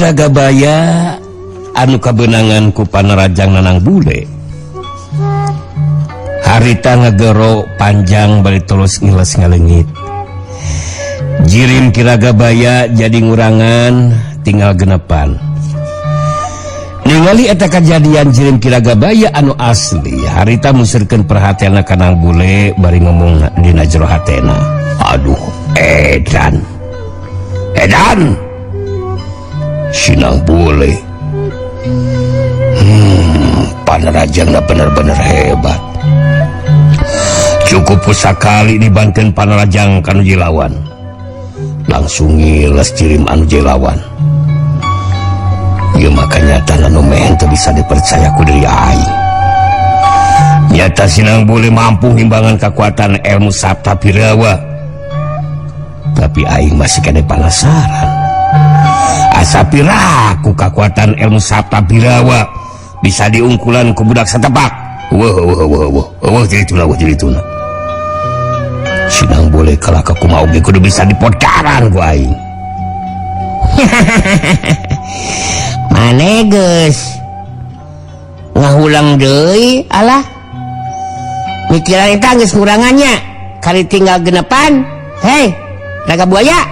Kiragabaya anu kabeunangan ku Panarajang Nanang Bule. Harita ngagero panjang bari terus ngiles ngaleungit. Jirim Kiragabaya jadi ngurangan tinggal genepan. Ningali eta kajadian jirim Kiragabaya anu asli, harita musirkeun perhatianna ka Nang Bule bari ngomong dina jero hatena. Aduh, edan. Edan. Si Nang Bule. Panarajangna bener-bener hebat. Cukup sakali dibanten Panarajang kanu lawan. Langsung ngiles jirim anu lawan. Ieu mah kanyataan anu meh teu bisa dipercaya ku diri aing. Nyata si Nang Bule mampu ngimbangan kekuatan ilmu Sapta Birawa. Tapi aing masih kene penasaran. Asa piraku kekuatan ilmu Sapta Birawa bisa diungkulan ku budak satepak. Wah wah wah wah wah jadi tuna, wah jadi tuna. Si Nang Bule kalah ka kumaha oge kudu bisa dipodaran ku aing. Mane geus ngahulang deui alah. Mikiran eta geus ngurangannya. Kali tinggal genepan. Hei, raga buaya.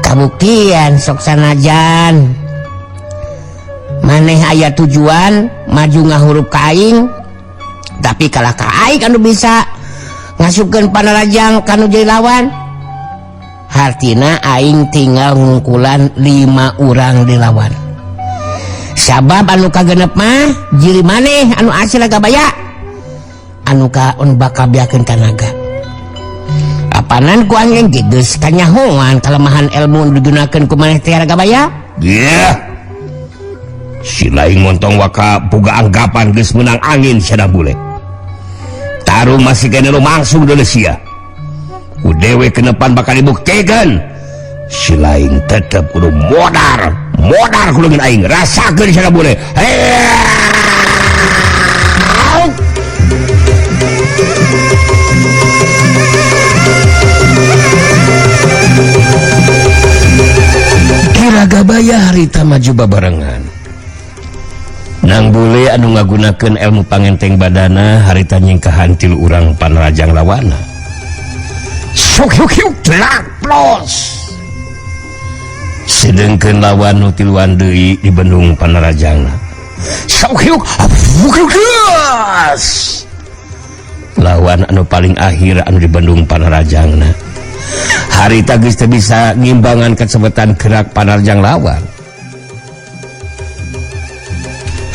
Kabuktian sok sanajan. Maneh aya tujuan maju ngahurup ka aing, tapi kalah ka aing anu bisa ngasupkeun Panarajang kanu jadi lawan. Hartina aing tinggal ngungkulan 5 urang dilawan. Sabab anu kagenep mah jiri maneh anu asli Ragabaya anu ka anu bakal biakeun tanaga. Apanan ku aing ge geus kanyahoan kelemahan ilmu digunakeun ku maneh teh Ragabaya? Yeah. Si lain montong waka boga anggapan geus meunang angin sia Bule. Tarung masih kene lumangsung Indonesia. Ku dewe kenepan bakal dibuktikan. Si lain tetep kudu modar, modar kudu ngeun aing rasakeun sia Bule. Kiragabaya harita maju babarengan. Nang Bule anu ngagunakeun ilmu pangenteng badana harita nyingkahan tilu urang Panarajang lawana. Sok yuk yuk telak plos. Sedengkeun lawan nu tiluan deui di bendung Panarajangna. Sok yuk gas. Lawan anu paling akhir anu di bendung Panarajangna. Harita geus teu bisa ngimbangan kacepetan gerak Panarajang lawan.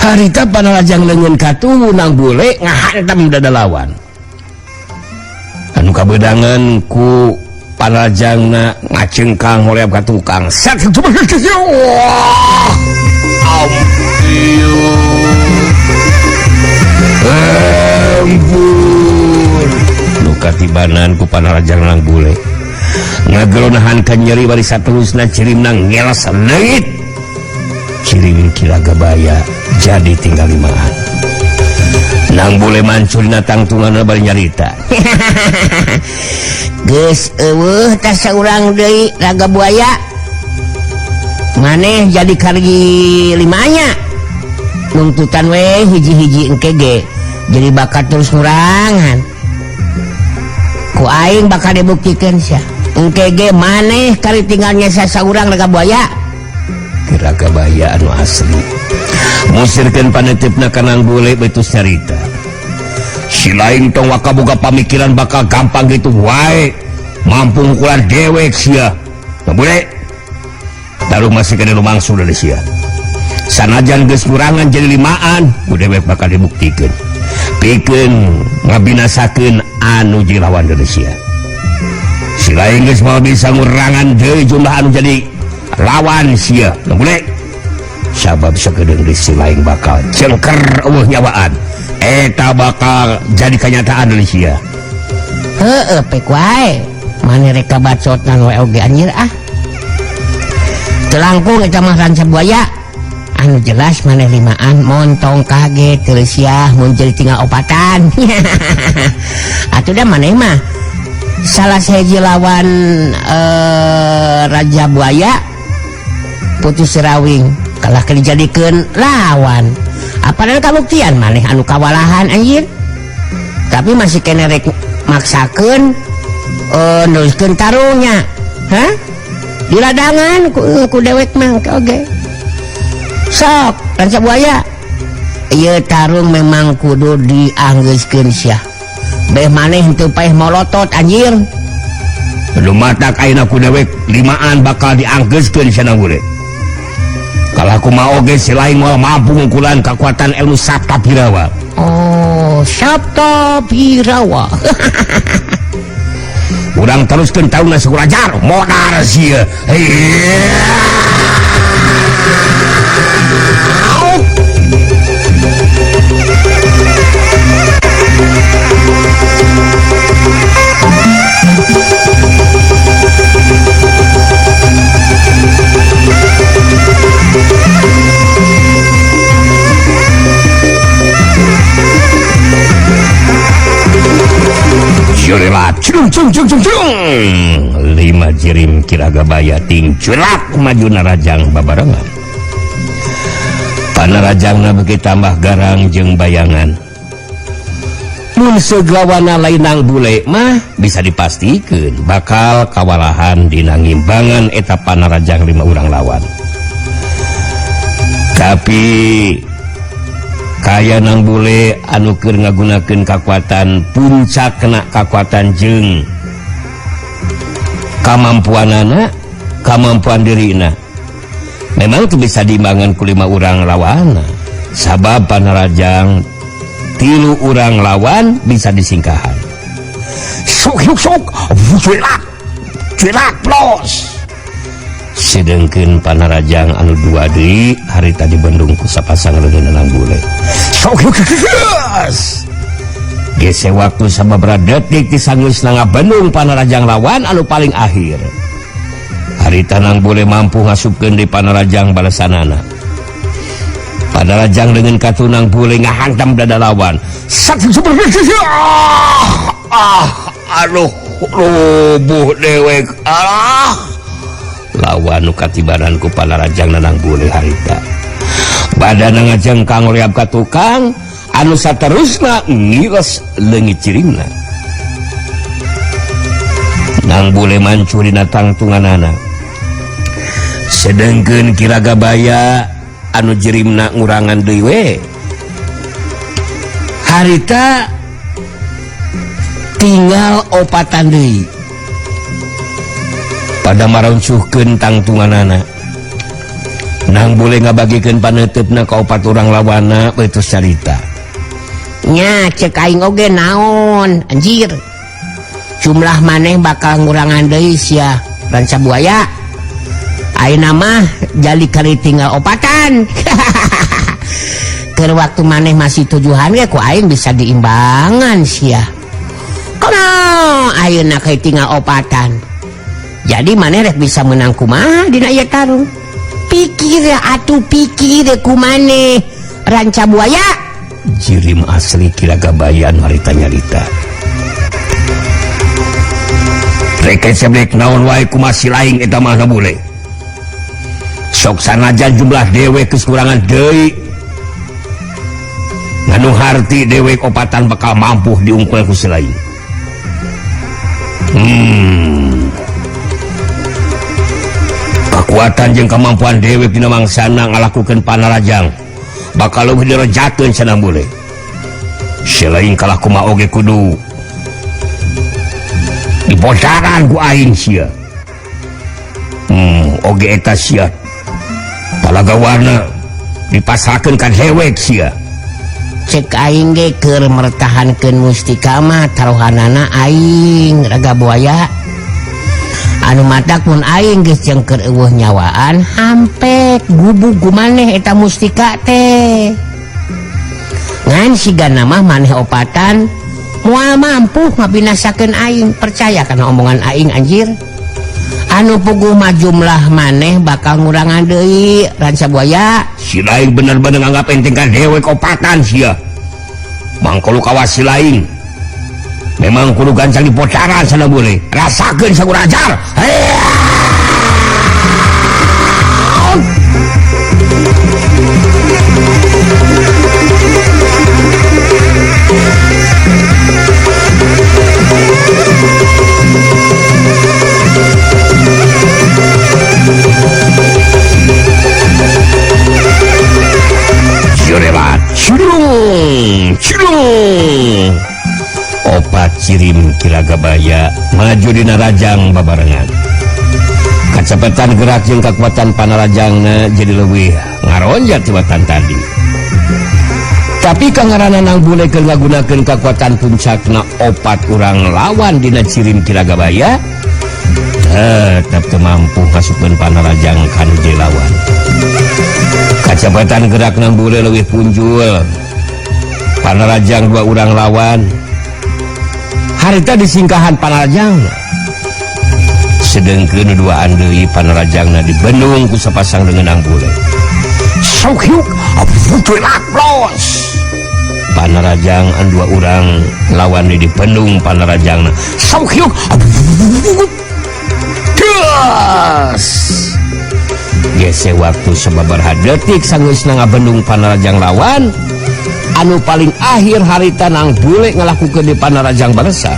Harita Panarajang leungeun katuhu Nang Bule ngahantam dada lawan. Anu kabedangan ku Panarajangna ngacengkang hoream ka tukang. Set ampun. Nu katibanan ku Panarajang Nang Bule. Ngagelonahan ka nyeri bari saterusna cirimna ngeles leungit. Cirim Kiragabaya jadi tinggal limaan. Nang Bule mancur dina tangtunganna bari nyarita. Geus eueuh tah saurang deui Raga Buaya. Maneh jadi kargi limanya. Nuntutan we hiji-hiji engke ge jadi bakat terus ngurangan. Ku aing bakal dibuktikeun sia. Engke ge maneh kari tinggalnya saurang Raga Buaya. Kiragabaya anu asli. Musirkeun panetipna ka Nang Bule betus nyarita. Si lain tong waka boga pamikiran bakal gampang gitu wae. Mampu ngukuran dewek sia. Nang Bule. Taruh masih kena lumangsu dari sia. Sanajan geus kurangan jadi limaan, ku dewek bakal dibuktikeun. Pikeun ngabinasakeun anu jadi lawan Indonesia. Si lain geus moal bisa ngurangan deui jumlah anu jadi lawan sia. Nang Bule. Sabab sakedeung deui si lain bakal cengker eueuh nyawaan. Eta bakal jadi kenyataan Indonesia. Heeh, pek wae. Mane rek kabacotan wae oge anjir ah. Telangkung eta mah ranca buaya. Anu jelas maneh limaan montong kaget terus ya mun jadi tinggal opatan. Atuh da maneh mah salah sahiji lawan Raja Buaya. Putu Serawing kalah keur dijadikeun lawan. Apanan kabuktian maneh anu kawalahan anjir. Tapi masih kene rek maksakeun neruskeun tarungnya. Hah? Di ladangan ku dewek mah oge. Sok, Ranca Buaya. Ieu tarung memang kudu dianggeuskeun sia. Beh maneh henteu paeh molotot anjir. Lumatak ayeuna ku dewek limaan bakal dianggeuskeun sia bule. Kalah kumaha oge si lain moal mampu ngungkulan kekuatan ilmu Sabta Birawa. Oh, Sabta Birawa. Urang teruskeun tauna sakurajar modar sia. Cung lima jirim Kiragabaya ting culak maju narajang babarengan. Panarajangna beuki tambah garang jeung bayangan. Mun seglawana lainang bule mah bisa dipastikeun bakal kawalahan dina ngimbangan eta panarajang lima urang lawan. Tapi kaya nang bule anu keur ngagunakeun kakuatan puncak kena kakuatan jeung kamampuanana, kamampuan dirina. Memang itu bisa diimbangan ku lima urang lawan. Sabab panarajang tilu urang lawan bisa disingkahan. Sok sok sok, culak culak los. Sedengkeun panarajang anu dua deui harita dibendung ku sapasang leungeun nang bule. Sok gese waktu sababaraha detik disanggeus ngabendung panarajang lawan anu paling akhir. Harita nang bule mampu ngasupkeun di panarajang balesanana. Panarajang dengan katunang bule ngahantam dada lawan. Ah, aduh, rubuh dewek. Ah. Lawan nu katibaran ku panarajang nanang bule harita. Badana ngajengkang reab ka tukang anu saterusna ngiles leungit cirimna. Nang bule mancurina tangtunganana. Sedengkeun Kiragabaya anu jirimna ngurangan deui we. Harita tinggal opatan deui. Pada maroncuhkeun tangtunganana. Nang bule ngabagikeun paneuteup-na ka opat urang lawanna beutus carita. Nya cek aing oge naon anjir. Jumlah maneh bakal ngurangan deui sia Ranca Buaya. Ayeuna mah jadi kali tinggal opatan. Keur waktu maneh masih tujuhan ge ku aing bisa diimbangan sia. Kono ayeuna kali tinggal opatan. Jadi maneh rek bisa menang kumaha dina ieu tarung. Pikir atuh pikir ku maneh Ranca Buaya. Jirim asli Kiragabaya anu harita nyarita. Rek seblek naon wae ku masih lain eta mah bule. Sok sanajan jumlah dewek geus kurangan deui. Nganu harti dewek opatan bakal mampu diungkul ku si lain. Kekuatan jeung kemampuan dewek dina mangsana ngalakukeun panarajang bakal leuwih direjakeun cenah bule. Si lain kalah kumaha oge kudu dibodaran ku aing sia. Oge eta sia. Talaga warna dipasarkeun ka dewek sia. Cek aing ge keur mertahankeun mustika mah taruhanana aing Raga Buaya. Anu matak mun aing geus jengker eueuh nyawaan hampek gubug maneh eta mustika teh. Ngan sigana mah maneh opatan moal mampu ngabinasakeun aing, percaya kana omongan aing anjir. Anu puguh mah jumlah maneh bakal ngurangan deui Ranca Buaya. Si lain bener-bener nganggap enteng ka dewek opatan sia. Mangkolu kawas si lain. Memang kudu gancang dipocaran sana boleh. Rasakeun sakurajar. Jirim Kiragabaya maju dina rajang babarengan. Kacepetan gerak jeung kakuatan panarajangna jadi leuwih ngaronjat tibatan tadi. Tapi kangaranna Nang Bule keur ngagunakeun kakuatan puncakna opat urang lawan dina Jirim Kiragabaya tetep teu mampu ngasupkeun panarajang ka nu jadi lawan. Kacepetan gerak Nang Bule leuwih punjul. Panarajang dua urang lawan harita disingkahan panarajang. Sedengkeun duaan deui panarajangna dibendung ku sapasang dengan Nang Bule. Sok hiuk los. Panarajang anu dua urang lawan deui dibendung panarajangna. Sok hiuk das. Gese waktu sababaraha detik sanggeusna ngabendung panarajang lawan anu paling akhir harita Nang Bule ngalakukeun di panarajang balesan.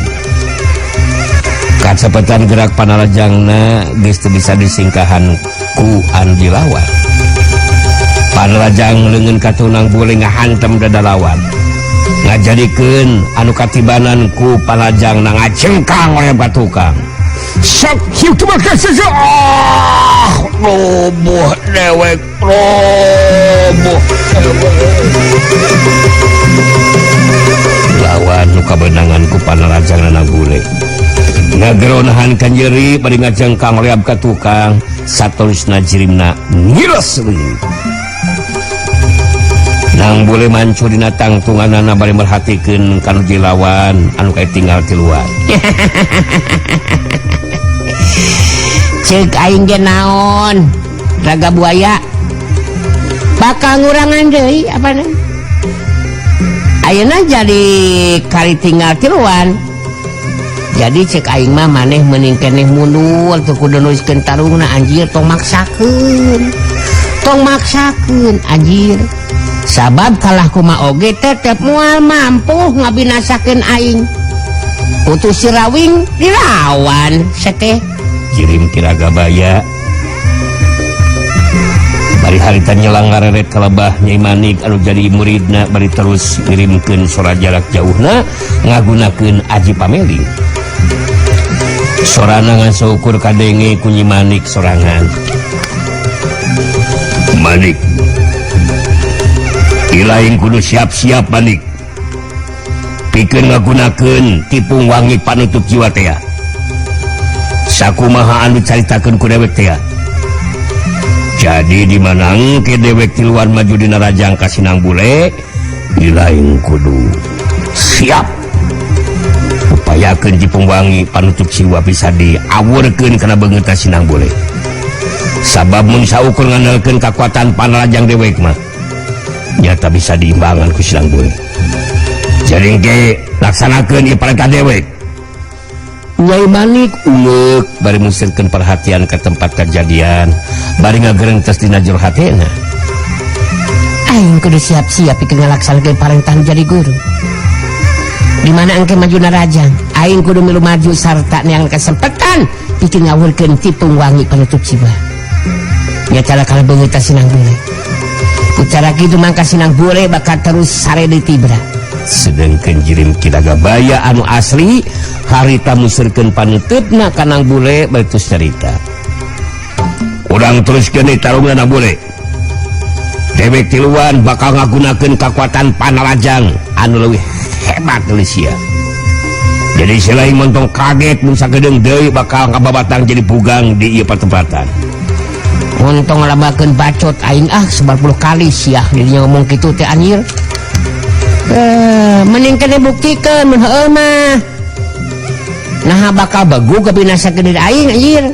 Kacepetan gerak panarajangna geus teu bisa disingkahan ku anu dilawan. Panarajang leungeun katuh Nang Bule ngahantem dada lawan. Ngajadikeun anu katibanan ku panarajangna ngacengkang oleh batukang. Sok hiu ah, roboh dewek, roboh dewek. Lawan nu kabenangan ku panarajangna Nang Bule. Ngagero nahan kanjeri bari ngajengkang reab ka tukang satolusna jirimna ngiros leungit. Nang Bule mancu dina tangtunganana bari merhatikeun ka nu lawan anu kae tinggal tiluan. Ceuk aing ge naon raga buaya bakal ngurangan deui apana. Ayeuna jadi kari tinggal tiluan. Jadi cek aing mah maneh mending keneh mundur teu kudu nuskeun tarungna anjir tong maksakeun. Tong maksakeun anjir. Sabab kalah kumaha oge tetep moal mampu ngabinasakeun aing. Putus si Rawing dilawan seteh. Jirim Kiragabaya bari harita nyelang ngareret kalebah Nyai Manik anu jadi muridna bari terus ngirimkeun sora jarak jauhna ngagunakeun aji pameling. Sorana ngan saukur kadenge ku Nyi Manik sorangan. Manik, ilaing kudu siap-siap Manik. Pikeun ngagunakeun tipung wangi panutup jiwa tea. Sakumaha anu caritakeun ku dewek tea. Jadi di mana engke dewek tiluan maju dina rajang ka Sinang Bule, ilaing kudu siap. Upayakeun tipung wangi panutup jiwa bisa diawurkeun kana beungeut Sinang Bule. Sabab mun saukur ngandalkeun kakuatan panarajang dewek mah nyata bisa diimbangan ku Sinang Bule. Jadi engke laksanakeun ieu parentah dewek. Nyai Manik ungeuk bari musirkeun perhatian ke tempat kejadian bari ngagerentes dina jero hatena. Aing kudu siap-siap pikeun ngalaksanakeun parentah jadi guru. Di mana engke maju narajang, aing kudu milu maju sarta neang kesempatan pikeun ngawurkeun tipung wangi panutup jiwa. Nya cara kana beungeut Sinang Bule. Ku cara kitu mangka Sinang Bule bakal terus sare di tibra. Sedengkeun Jirim Kiragabaya anu asli harita musirkeun panuteupna ka Nang Bule bari terus carita. Urang teruskeun deui tarungna Nang Bule. Dewek tiluan bakal ngagunakeun kakuatan panarajang anu leuwih hebat deui sia. Jadi selain montong kaget mun sakedeung deui bakal ngababatang jadi bugang di ieu patempatan. Montong ngalabakeun bacot aing ah 90 kali sia dirinya ngomong kitu teh anjir. Mending kena buktikeun mun heueuh mah. Naha bakal begu kabinasakeun diri aing anjir.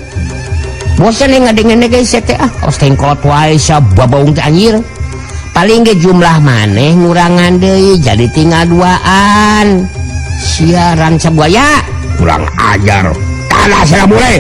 Bosan ngadengene ge sia teh ah, os tengkot wae sia babaung teh anjir. Paling ge jumlah maneh ngurangan deui jadi tinggal duaan. Sia ranca buaya kurang ajar. Tanah sia boleh.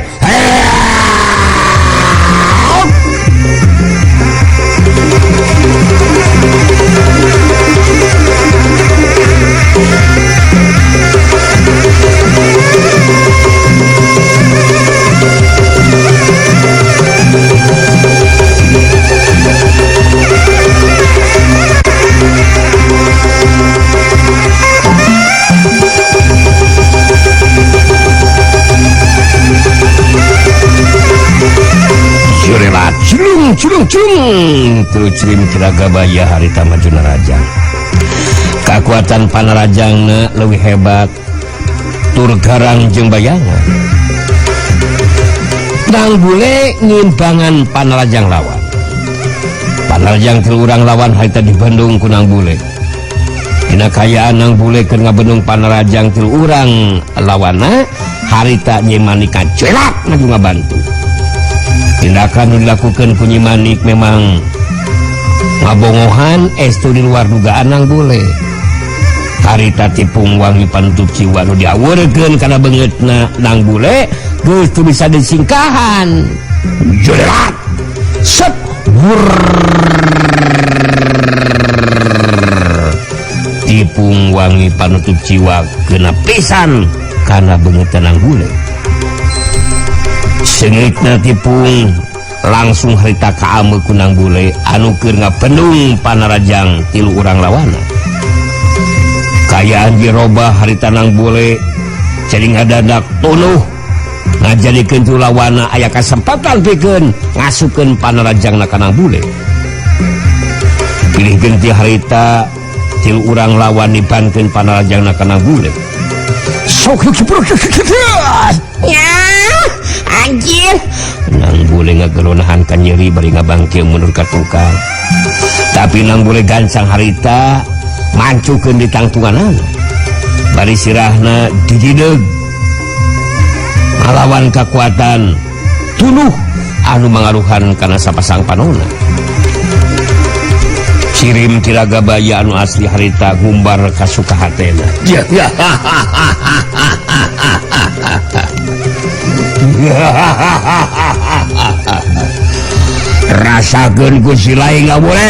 tilu cirim Kiragabaya harita maju narajang. Kakuatan panarajangna leuwih hebat tur garang jeung bayangan. Nang bule ngimbangan panarajang lawan. Panarajang tilu urang lawan harita dibendung ku Nang Bule. Dina kayaan Nang Bule keur ngabendung panarajang tilu urang lawanna harita Nyi Manik kacelak maju ngabantu. Tindakan nu dilakukan ku Nyi Manik memang ngabongohan estu di luar dugaan Nang Bule. Harita tipung wangi panutup jiwa nu diawurkeun kana beungeutna Nang Bule geus teu bisa disingkahan. Jelat. Set. Tipung wangi panutup jiwa kena pisan kana beungeutna Nang Bule. Seungitna tipung langsung harita kaameu ku Nang Bule anu keur ngapendung panarajang tilu urang lawana. Kayaan dirobah harita Nang Bule jadi ngadadak tunuh ngajadikeun tu lawana aya kasempatan pikeun ngasupkeun panarajangna ka Nang Bule. Pilih genti harita tilu urang lawan dibankeun panarajangna ka Nang Bule. Sok ya anjir. Nang Bule ngageronahan ka nyeri bari ngabangke mundur ka tukang. Tapi Nang Bule gancang harita mancukeun di tangtunganana. Bari sirahna didideug ngalawan kakuatan tunuh anu mangaruhan kana sapasang panona. Cirim Kiragabaya anu asli harita gumbar kasuka hatena. Ya ya. Rasakeun ku si laing ngabule.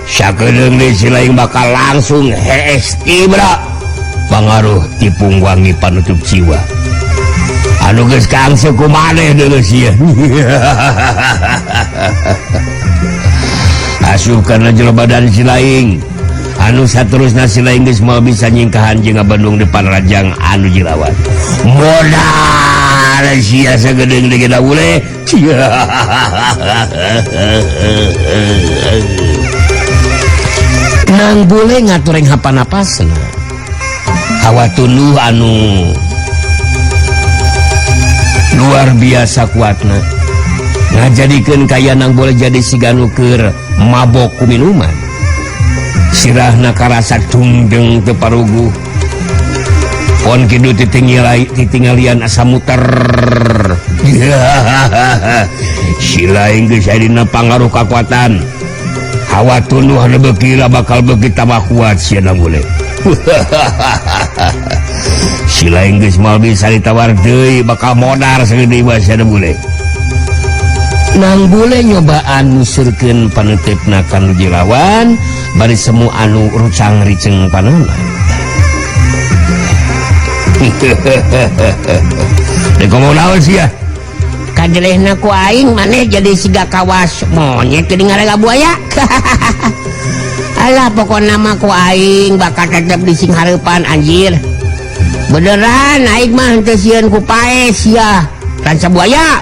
Sakedeung deui si laing bakal langsung hees tibra. Pangaruh tipung wangi panutup jiwa. Anu geus kaangse ku maneh deuleu sia. Asup kana jero badan si laing. Anu saterusna si laing geus moal bisa nyingkahan jeung ngabendung di panarajang anu jilawan. Modal sia sagedeung deui da bule. Nang Bule ngatureng hapanapasna. Hawa tunduh anu luar biasa kuatna. Ngajadikeun kaya Nang Bule jadi siga nu keur mabok ku minuman. Sirahna karasa tungdeng teu paruguh. Pon kidu titinggalian asa muter. Si laing geus aya dina pangaruh kakuatan. Hawa tunduh anu beuki bakal beuki tambah kuat sia Nang Bule. Si laing geus moal bisa ditawar deui bakal modar sagede mah sia Nang Bule. Nang Bule nyobaan musurkeun paneuteup-na ka nu jilawan bari semu anu rucang riceng panona. Dek ngomong naon sia? Kajelehna ku aing maneh jadi siga kawas monyet jadi ngarega buaya. Alah pokona mah ku aing bakal tetep di sing hareupan anjir. Beneran aing mah henteu sieun ku pae sia. Ranca buaya.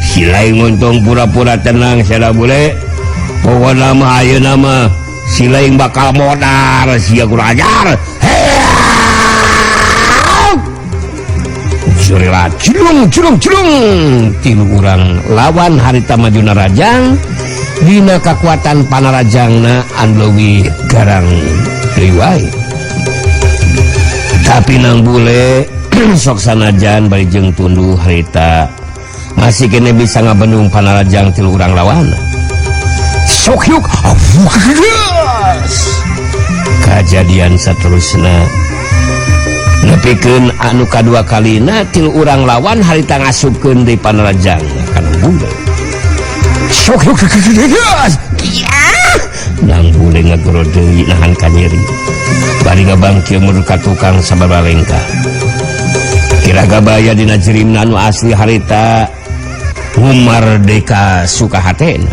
Si laing untung pura-pura tenang sia Bule. Pokona mah ayeuna mah si laing bakal modar sia kurang ajar. Surila cilung cilung cilung tilu urang lawan harita maju narajang dina kakuatan panarajangna anu leuwih garang deui wae. Tapi Nang Bule sok sanajan bari jeung tunduh harita masih kene bisa ngabendung panarajang tilu urang lawan. Sok yuk kajadian saterusna nepikeun anu kadua kalina tilu urang lawan harita ngasupkeun deui panarajang kana Bule. Sok yuk Nang Bule ngagero deui nahan kanyeri. Bari ngabangkeu mundur ka tukang sababa lengkah. Kiragabaya dina jirimna anu asli harita ngumardeka suka hatena.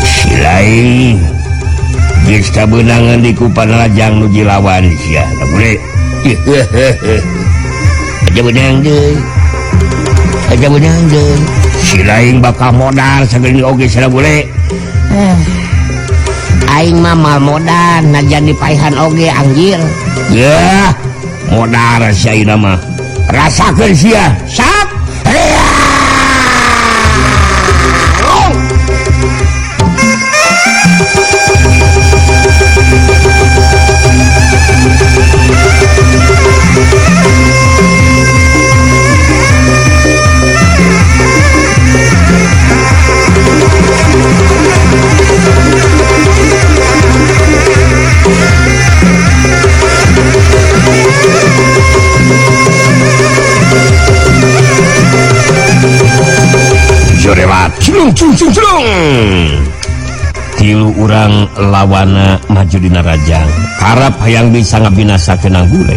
Si laing geus kabeunangan di ku panarajang nu jilawan sia. Nang Bule. Aja beunang deui. Aja beunang deui. Si lain bakal modal sageuning oge sada bule. Aing mah mal modal najan dipaihan oge anjir. Yah, modal sia ieu mah. Rasakeun sia. Sap. Tilu urang lawana maju dina rajang harap hayang bisa ngabinasakeun nang bule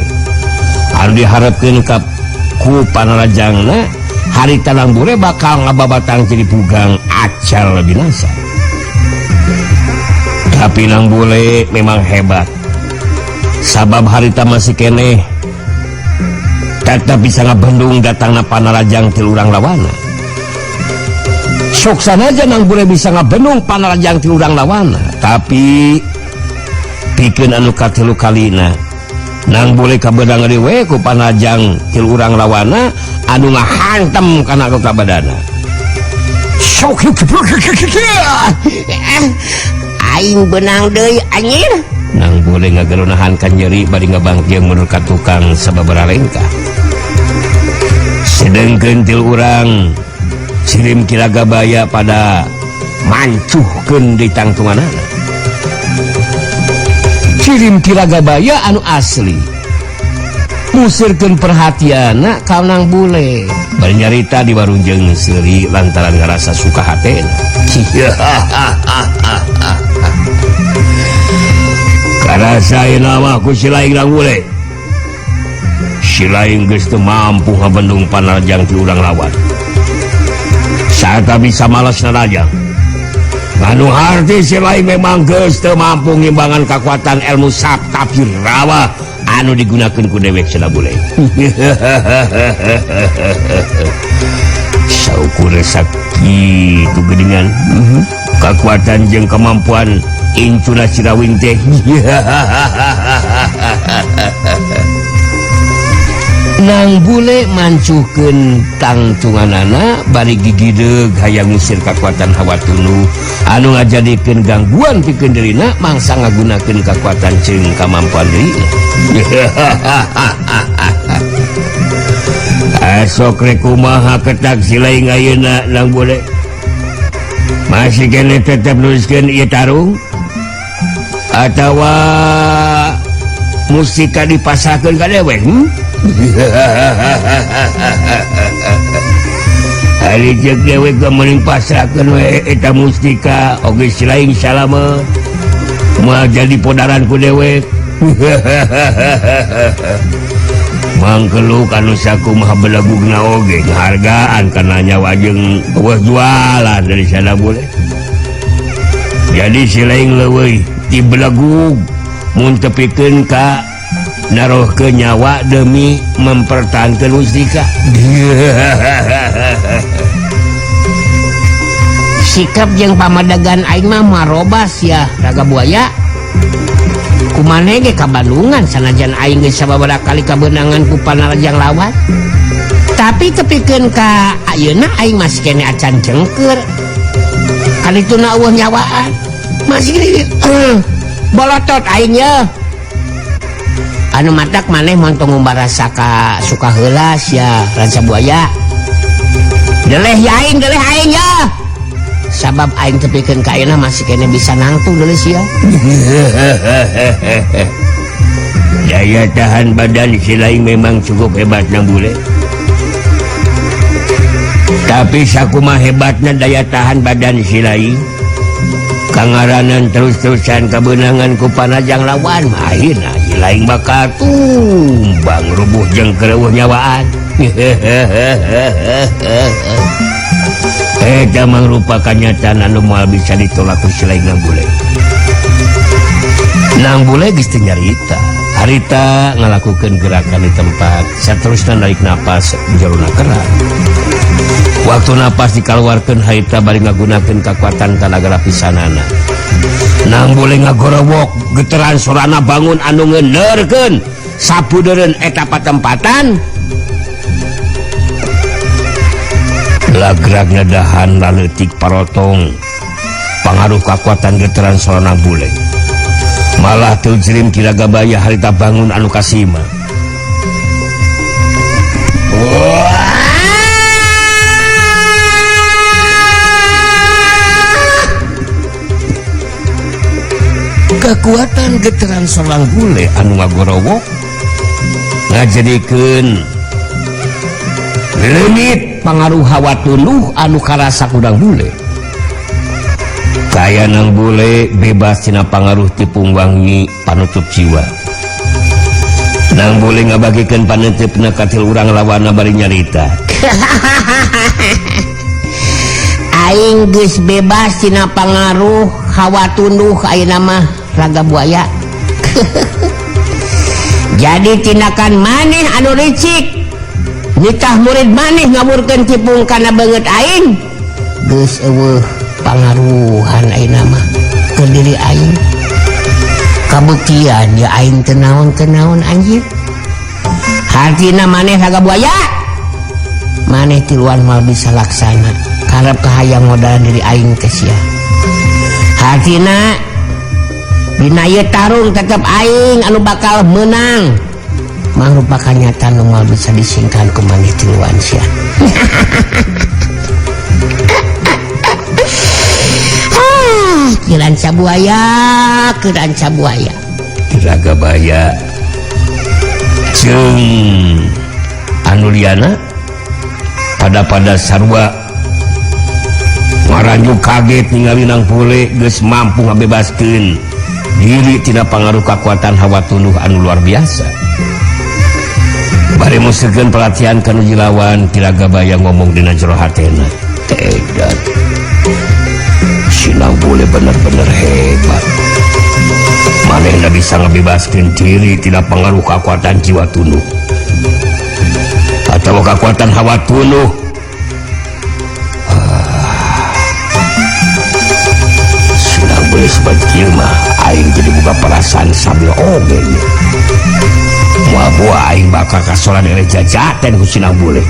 anu diharapkeun ka ku panarajangna harita nang bule bakal ngababatang jadi pugang acal binasa. Tapi nang bule memang hebat sabab harita masih keneh tetap bisa ngabendung datangna panarajang tilu urang lawana. Sok sanaja nang bule bisa ngabenung panarajang ti urang lawana, tapi pikeun anu katilu kalina nang bule kabeunang deui ku panarajang ti urang lawana anu ngahantem kana kabadana. Sok aing beunang deui anjir. Nang bule ngageronahan kan nyeri bari ngabangtiang menurut ka tukang sababaraha lengkah. Sedengkeun til urang Sirim Kiragabaya pada mancuhkeun di tangtunganana. Sirim Kiragabaya anu asli musirkeun perhatianna ka nang bule. Bari nyarita di warung jeung seuri lantaran ngarasa suka hatena. Karasa ayeuna mah ku si laing nang bule. Si laing geus teu mampu ngabendung panarjang ti urang lawan. Saat bisa malas naraja. Anu harti si lain memang geus teu mampu ngimbangan kekuatan ilmu saptapirawa anu digunakeun ku dewek sada bule. Saukur sakitu geuningan kekuatan jeung kemampuan incuna Cirawing teh. Nang bule mancuhkeun tangtunganana bari gigideug hayang ngusir kakuatan hawa tunu anu ngajadikeun gangguan pikeun dirina mangsa ngagunakeun kakuatan jeung kamampuan dirina. Esok rek kumaha ketak si laing ayeuna nang bule. Masih kene tetep nuruskeun ieu tarung atawa musika dipasahkeun ka dewek? Hari cek dewek ge meuring pasrahkeun we eta mustika oge si laing salama moal jadi podaran ku dewek. Mangkeluk anu sakumaha belegugna oge ngahargaan kana nyawa jeung eueuh jualan dari sana boleh. Jadi si laing leuweuh dibelegug mun tepikeun ka naruh ke nyawa demi mempertahankan mustika. Sikap jeung pamadegan aing mah marobas ya Raga Buaya. Kumaneh ge ka Bandungan sanajan aing geus sababaraha kali kabeunangan ku panarajang lawan. Tapi tepikeun ka ayeuna aing masih kene acan cengker. Kalituna eueuh nyawaan. Masih bolotot aing ye. Anu matak maneh montong ngumbarasa ka suka heula sia Ranca Buaya. Deleh ya aing, deleh aing ya. Sabab aing tepikeun ka ayeuna masih kene bisa nangtung deuleu sia. Daya tahan badan si laing memang cukup hebat nang bule. Tapi sakumaha hebatna daya tahan badan si laing, kangaranan terus-terusan kabeunangan ku panajang lawan akhirna si laing bakal tumbang rubuh jeung kereuh nyawaan. Eta mangrupa kanyataan anu moal bisa ditolak ku si laing nang bule. Nang bule geus teu nyarita. Harita ngalakukeun gerakan di tempat, saterusna narik napas jerona kerak. Waktu napas dikaluarkeun harita bari ngagunakeun kakuatan tanaga lapisanana. Nang bule ngagorowok geteran sorana bangun anu ngeundeurkeun sapudeureun eta patempatan. Lagrag ngedahan laleutik parotong pangaruh kakuatan geteran sorana bule. Malah teu jerim Ki Ragabaya harita bangun anu kasima. Kekuatan geteran sorang bule anu ngagorowok ngajadikeun leungit pangaruh hawa tunduh anu karasa kudang bule. Kaya nang bule bebas tina pangaruh tipung wangi panutup jiwa. Nang bule ngabagikeun panentepna ka til urang lawanna bari nyarita. Aing geus bebas tina pangaruh hawa tunduh ayeuna mah raga buaya. Jadi tindakan maneh anu licik nitah murid maneh ngaburkeun cipung kana beungeut aing geus eueuh pangaruhan ayeuna mah ke diri aing. Kabuktian ya aing teu naon-naon anjir. Hartina maneh raga buaya, maneh tiluan moal bisa laksana karep kahayang modalan diri aing teh sia. Hartina dina ieu tarung tetep aing anu bakal menang. Mangrupakan nyata nu moal bisa disingkan ku maneh tiluan sia. Kiranca buaya, kiranca buaya. Ki Ragabaya jeung anu liana pada-pada sarua ngaranju kaget ningali nang bule geus mampu ngabebaskeun diri tina pangaruh kakuatan hawa tunduh anu luar biasa. Bari musikeun pelatihan ka nu jilawan, Ki Ragabaya ngomong dina jero hatena. Edan. Si nang bule bener-bener hebat. Manehna bisa ngebebaskeun diri tina pangaruh kakuatan jiwa tunduh atau kekuatan hawa tunduh. Si nang bule sebat kieu mah aing jadi buka perasaan sambil oge. Moal aing bakal kasoran eleh jajaten ku si nang bule.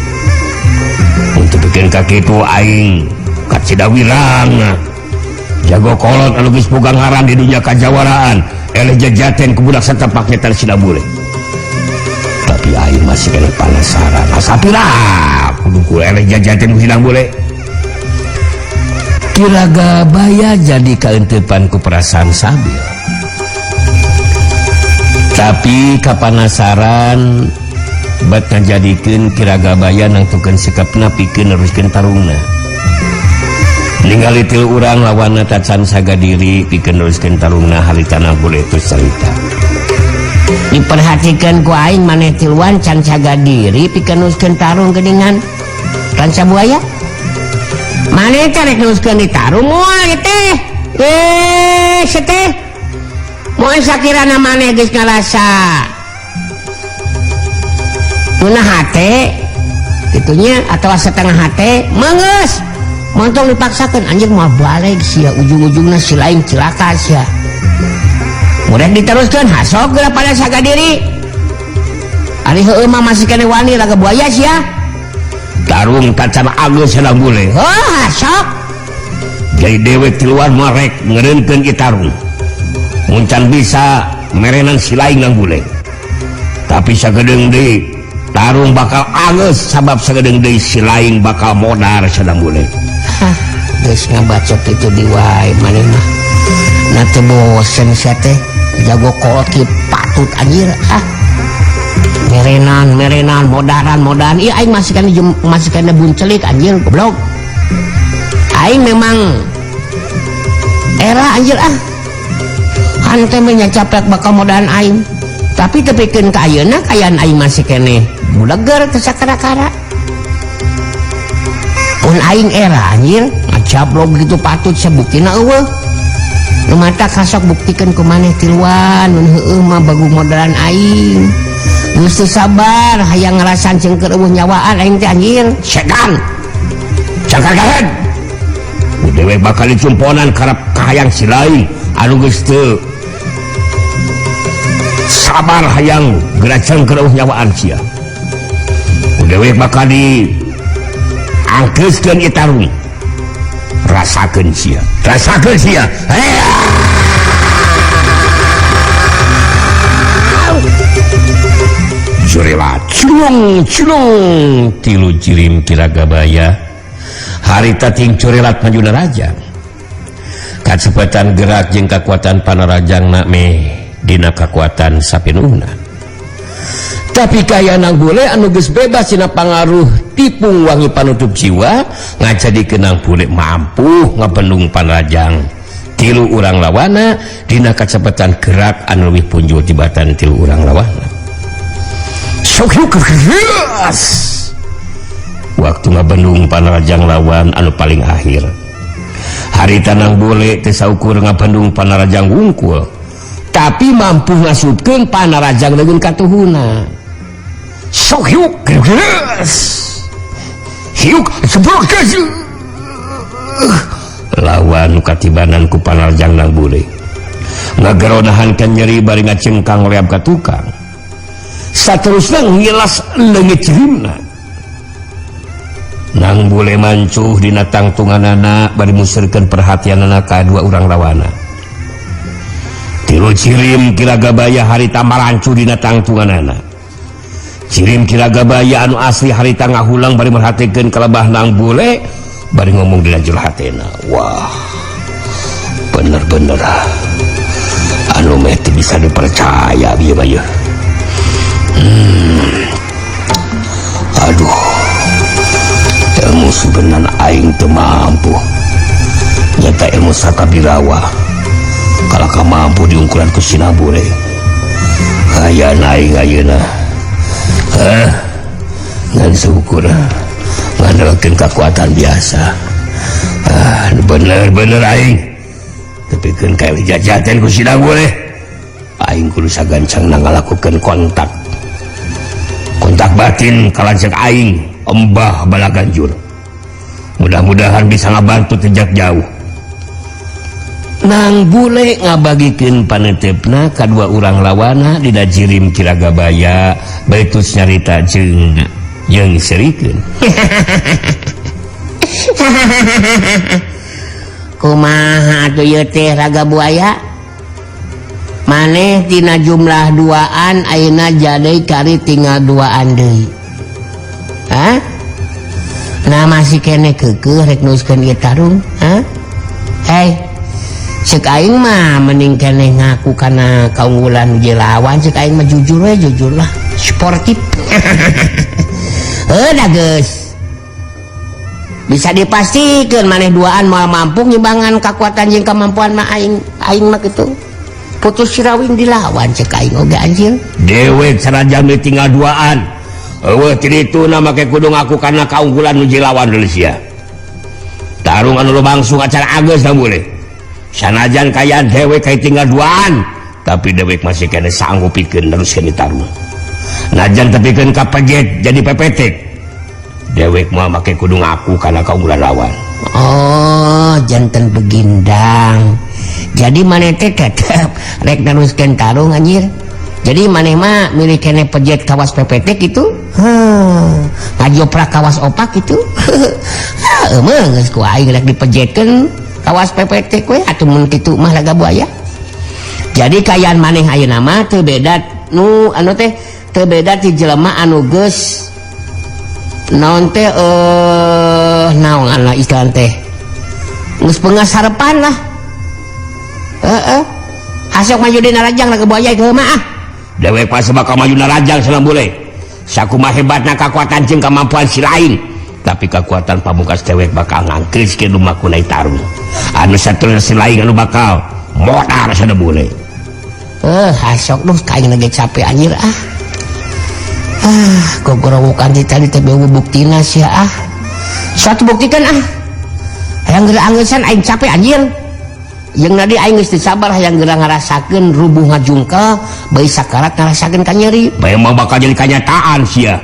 Untuk bikin kaki itu aing kacida wirang. Jago kolot anu geus boga ngaran di dunia kajawaraan eleh jajaten ku budak satepaknya tan sida bule. Tapi aing masih eleh penasaran. Asa pira kudu ku eleh jajaten ku sidang bule. Ki Ragabaya jadi kaentepan ku perasaan sabil. Tapi kapanasaran bet ngajadikeun Ki Ragabaya nangtukeun sikapna pikeun neruskeun tarungna. Ningali til urang lawanna tacan saga diri pikeun neruskeun tarungna haritana bule teu carita. Diperhatikan ku aing maneh tiluan can saga diri pikeun neruskeun tarung geuningan ranca buaya. Maneh teh rek neruskeun di tarung moal ieu teh. Seteh. Moal sakirana maneh geus ngarasa ngeunah hate kitunya atawa setengah hate meungeus. Montong dipaksakan anjing mau balik sia ujung-ujungna si lain cilaka sia. Murek diteruskan hasok geura pada saga diri. Ari heueuh mah masih kene wani raga buaya sia. Tarung tacan agus sedang bule. Heuh hasok. Jadi dewek tiluan marek ngereunkeun ieu tarung. Mun can bisa merenan si lain nang bule. Tapi sagedeung deui tarung bakal angeus sabab sagedeung deui si lain bakal modar sedang bule. Hah, geus ngabacot itu di wae maneh mah. Na teu bosen sia teh, jago kolot ki patut anjir ah. Merenan, merenan, modaran, modaran. Ieu aing masih kana masih kana buncelik anjir goblok. Aing memang era anjir ah. Hante mah nya capek bakal modaran aing. Tapi tepikeun ka ayeuna kaayaan aing masih keneh buleger teu sakara-kara. Mun aing era anjir ngajablog gitu patut sebuktina eueuh. Nu matak kasok buktikeun ku maneh tiluan mun heueuh mah bagu modalan aing. Geus teu sabar hayang ngarasan cengker eueuh nyawaan aing teh anjir. Setan. Cakar gahed. Dewek bakal dicumponan karep kahayang si lain anu geus teu sabar hayang geura cengker eueuh nyawaan sia. Dewek bakal di angkeuskeun ieu tarung. Rasakeun sia. Rasakeun sia. Jurela culung culung tilu jirim Kiragabaya harita ting curelat maju narajang. Kacepatan gerak jeung kakuatan panarajang nak meh dina kakuatan sapinuhna. Tapi kaya nang bule anu geus bebas dina pangaruh tipung wangi panutup jiwa ngajadikeun nang bule mampu ngabendung panarajang tilu urang lawana dina kacepatan gerak anu leuwih punjul tibatan tilu urang lawana. Waktu ngabendung panarajang lawan anu paling akhir harita nang bule teu saukur ngabendung panarajang wungkul tapi mampu ngasupkeun panarajang leungeun katuhuna. Sok hiuk hiuk sebrok lawan nu katibanan ku panarajang nang bule ngageronahan kan nyeri bari ngacengkang leab ka tukang. Saterusna ngilas leungit jirimna nang bule mancuh dina tangtunganana bari musirkeun perhatianana ka dua urang lawana. Tilu cirim Kiragabaya harita marancu dina tangtunganana. Cirim Kiragabaya anu asli harita ngahulang bari merhatikeun kalebah nang bule bari ngomong dina jero hatena. Wah, bener-bener anu meh teu bisa dipercaya bieu mah yeuh. Aduh, ilmu sebenarnya aing teu mampu. Nyata ilmu sakabirawa kalaka mampu diungkulan ku sinabure. Hayang aing ayeuna. Ngan syukur ngandalkeun kakuatan biasa. Bener-bener aing tepikeun ka jajaten ku sinabure. Aing kudu sagancang ngalakukeun kontak. Kontak batin kalancek aing Embah Balaganjur. Mudah-mudahan bisa ngabantu tejak jauh. Nang bule ngabagikeun panetepna kadua urang lawana dina jirim Kiragabaya baitus nyarita jeung jeung serikeun. Kumaha atuh ieu teh Raga Buaya? Maneh tina jumlah duaan ayeuna jadi kari tinggal duaan deui. Hah? Nah masih kene keukeuh rek nuskeun ieu tarung, hah? Hei, cek aing mah mending kene ngaku kana kaunggulan jeung lawan, cek aing mah jujur we, jujur lah, sportif. Heuh da geus. Bisa dipastikan maneh duaan moal mampu ngimbangan kakuatan jeung kemampuan mah aing, aing mah kitu. Putus sirawing dilawan cek aing oge anjir. Dewek sanajan tinggal duaan. Eueuh dituna make kudu ngaku kana kaunggulan nu lawan deui sia. Tarung anu langsung acara ageus da boleh. Sanajan kaya dewek kaya tinggal duaan, tapi dewek masih kena sanggup pikeun neruskeun tarung. Najan tepikeun ka pejet jadi PPT. Dewek mah make kudu ngaku kana kaunggulan lawan. Oh, janten begindang. Jadi maneh teh tetep rek neruskeun tarung anjir. Jadi maneh mah milih kene pejet kawas PPT gitu. Heuh, ngajoprak kawas opak gitu. Heuh, mah geus ku aing rek dipejetkeun kawas PPT we atuh mun kitu mah Raga Buaya. Jadi kayaan maneh ayeuna mah teu beda nu anu teh teu beda ti jelema anu geus naon teh naon anu istilah teh. Geus pengasarepan lah. Heeh. Hasok maju dina rajang Raga Buaya ke mah ah. Dewek pas bakal maju narajang salam boleh. Sakumaha hebatna kakuatan jeung kemampuan si lain, tapi kekuatan pamungkas dewek bakal ngangkeuskeun lumaku naik tarung. Anu saterusna si lain anu bakal modar sada boleh. Hasok duh kaing lagi capek anjir ah. Ah, gogorowokan ti tadi teh beu buktina sia ah. Suatu buktikan ah. Hayang geura angeusan aing capek anjir. Jeung nadi aing geus teu sabar hayang geura ngarasakeun rubuh ngajungkel bae sakarat ngarasakeun kanyeri. Bae mah bakal jadi kanyataan sia.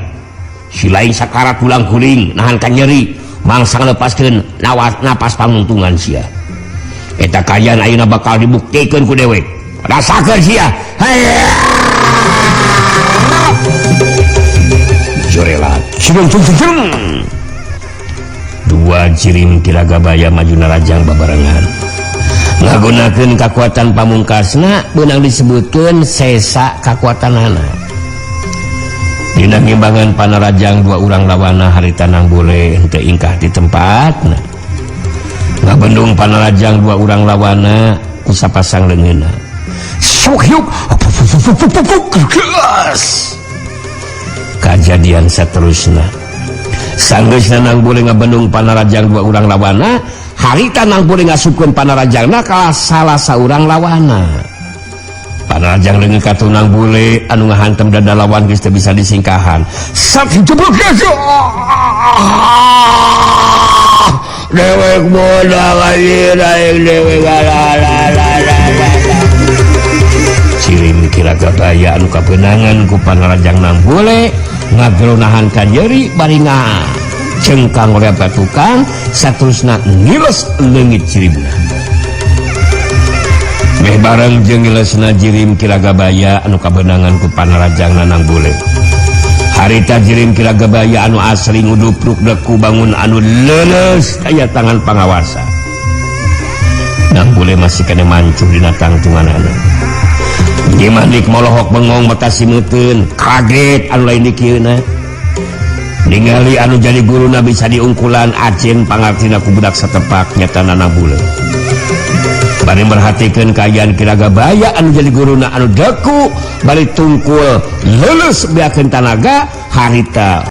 Si lain sakarat pulang kuring nahan kanyeri mangsa lepaskeun nawas napas panguntungan sia. Eta kaayaan ayeuna bakal dibuktikeun ku dewek. Rasakeun sia. Hayya. Jorela. Cirung cung cung. Dua jirim Kiragabaya maju narajang babarengan. Ngagunakeun kakuatan pamungkasna beunang disebutkeun sesa kakuatanana. Dina ngimbangan panarajang dua urang lawana harita nang bule henteu ingkah di tempatna. Ngabendung panarajang dua urang lawana ku sapasang leungeunna. Sok hiuk. Kajadian saterusna. Sanggeusna nang bule ngabendung panarajang dua urang lawana, harita nang bule ngasupkeun panarajangna ka salah saurang lawana. Panarajang leungeun ka tunang bule anu ngahantem dada lawan geus teu bisa disingkahan. Sat jeblok dewek modal aing dewek la. Cirim Kiragabaya anu kabeunangan ku panarajang nang bule ngageronahan kanyeri bari ngacengkang oleh tukang saterusna ngiles leungit cirimna. Meh bareng jeung ngilesna jirim Kiragabaya anu kabeunangan ku panarajang nang bule. Harita jirim Kiragabaya anu asli ngudupruk deku bangun anu leuleus aya tangan pangawasa. Nang bule masih kene mancuh dina tangtunganana. Nyi Manik molohok bengong mata simeuteuun, kaget anu lain dikieuna. Ningali anu jadi guruna bisa diungkulan acen pangartina ku budak satepak nyata nana bule. Bari merhatikeun kaayaan Kiragabaya anu jadi guruna anu deku bari tungkul leuleus beakeun tanaga harita.